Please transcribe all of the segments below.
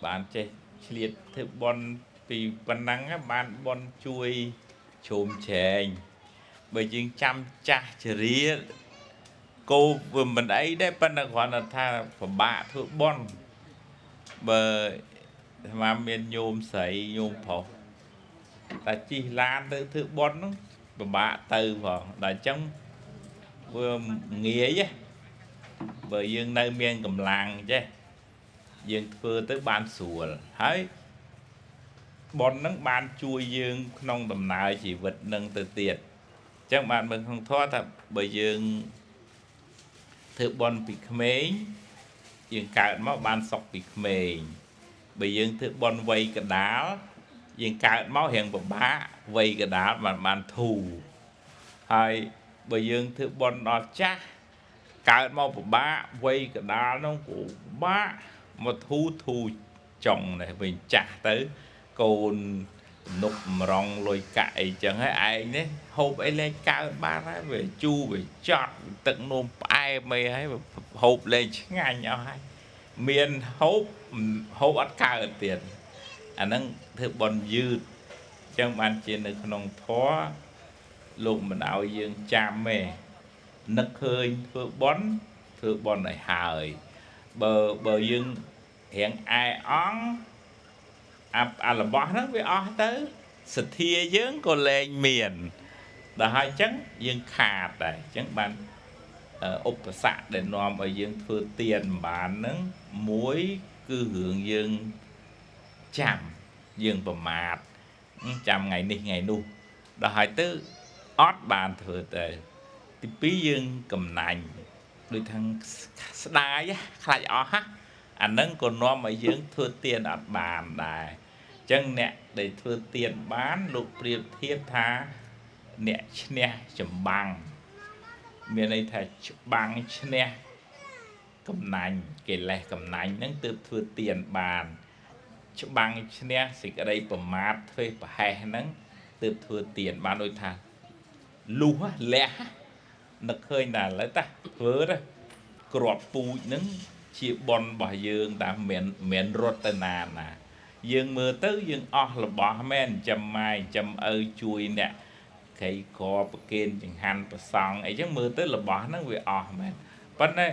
បានចេះឆ្លៀតធ្វើបុណ្យពីប៉ុណ្ណឹងបានបុណ្យជួយជ្រោមជ្រែងបើយើងចាំចាស់ជរាគោវាមិនអីដែរប៉ុន្តែគ្រាន់តែថាពិបាកធ្វើបុណ្យបើអាត្មាមានញោមស្រីញោមប្រុសតែជិះឡានទៅធ្វើបុណ្យហ្នឹងពិបាកទៅផងដល់អញ្ចឹងវាងាយណាបើយើងនៅមានកម្លាំងចេះយើងធ្វើទៅបានស្រួលហើយបុណ្យហ្នឹងបានជួយយើងក្នុងដំណើរជីវិតនឹងទៅទៀតអញ្ចឹងបានមើលក្នុងធម៌ថាបើយើងធ្វើបុណ្យពីក្មេងយើងកើតមកបានសុខពីក្មេងបើយើងធ្វើបុណ្យវ័យកណ្ដាលយើងកើតមករៀងពិបាកវ័យកណ្ដាលបានបានធូរហើយបើយើងធ្វើបុណ្យដល់ចាស់កើតមកពិបាកវ័យកណ្ដាលនោះក៏ពិបាកមកធូរធូរចុងនេះវិញចាស់ទៅកូនទំនុកម្រងលុយកាក់អីចឹងហើយឯងនេះហូបអីលែងកើតបានហើយវាជូរវាចត់ទឹកនោមផ្អែមអីហើយហូបលែងឆ្ងាញ់អស់ហើយមានហូបហូបអត់កើតទៀតអាហ្នឹងធ្វើបុណ្យយឺតចឹងបានជានៅក្នុងធម៌លោកមិនឲ្យយើងចាំទេនឹកឃើញធ្វើបុណ្យធ្វើបុណ្យឲ្យហើយបើបើយើងរៀងឯអង្គអាអារបស់ហ្នឹងវាអស់ទៅសទ្ធាយើងក៏លែងមានដល់ហើយអញ្ចឹងយើងខាតដែរអញ្ចឹងបានឧបសគ្គដែលនាំឲ្យយើងធ្វើទានមិនបានហ្នឹងមួយគឺរឿងយើងចាំយើងប្រមាទចាំថ្ងៃនេះថ្ងៃនោះដល់ហើយទៅអត់បានធ្វើទៅទីពីរយើងកំណាញ់ដូចថាស្ដាយខ្លាចអស់ហ่ะអាហ្នឹងក៏នាំឲ្យយើងធ្វើទានអត់បានដែរអញ្ចឹងអ្នកដែលធ្វើទានបានលោកប្រៀបធៀបថាអ្នកឈ្នះចម្បាំងមានន័យថាច្បាំងឈ្នះកំណាញ់កិលេសកំណាញ់ហ្នឹងទើបធ្វើទានបានច្បាំងឈ្នះសេចក្តីប្រមាទធ្វេសប្រហែសហ្នឹងទើបធ្វើទានបានដូចថាលុះលះនឹកឃើញតែឥឡូវតាធ្វើទៅក្របពូជហ្នឹងជាបុណ្យរបស់យើងតាមិនមិនរត់ទៅណាណាយើងមើលទៅយើងអស់របស់មែនចាំម៉ែចាំឪជួយអ្នកក្រីក្រប្រគេនចង្ហាន់ប្រសង់អីចឹងមើលទៅរបស់ហ្នឹងវាអស់មែនប៉ុន្តែ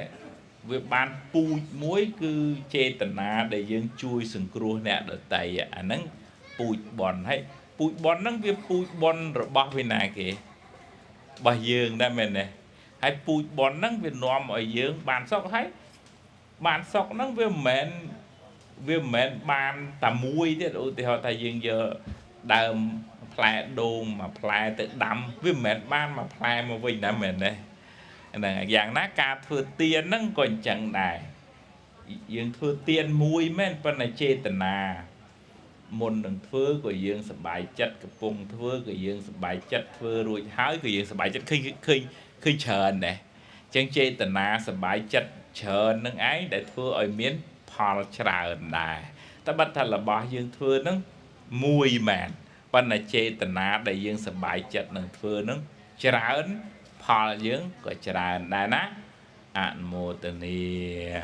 វាបានពូជមួយគឺចេតនាដែលយើងជួយសង្គ្រោះអ្នកដទៃអាហ្នឹងពូជបុណ្យហើយពូជបុណ្យហ្នឹងវាពូជបុណ្យរបស់វិណាគេរបស់យើងដែរមែនទេហើយពូជបុណ្យហ្នឹងវានាំឲ្យយើងបានសុខហើយបានសុខហ្នឹងវាមិនមែនវាមិនមែនបានតែមួយទៀតឧទាហរណ៍ថាយើងយកដើមផ្លែដូងមួយផ្លែទៅដាំវាមិនមែនបានមួយផ្លែមកវិញណាមែនទេហ្នឹងយ៉ាងណាការធ្វើទានហ្នឹងក៏អញ្ចឹងដែរយើងធ្វើទានមួយមែនប៉ុន្តែចេតនាមុននឹងធ្វើក៏យើងសប្បាយចិត្តកំពុងធ្វើក៏យើងសប្បាយចិត្តធ្វើរួចហើយក៏យើងសប្បាយចិត្តឃើញឃើញឃើញច្រើនដែរអញ្ចឹងចេតនាសប្បាយចិត្តច្រើននឹងឯងដែលធ្វើឲ្យមានផលច្រើនដែរតែបើថារបស់យើងធ្វើហ្នឹងមួយមែនប៉ុន្តែចេតនាដែលយើងសប្បាយចិត្តនឹងធ្វើហ្នឹងច្រើនផលយើងក៏ច្រើនដែរណាអនុមោទនា។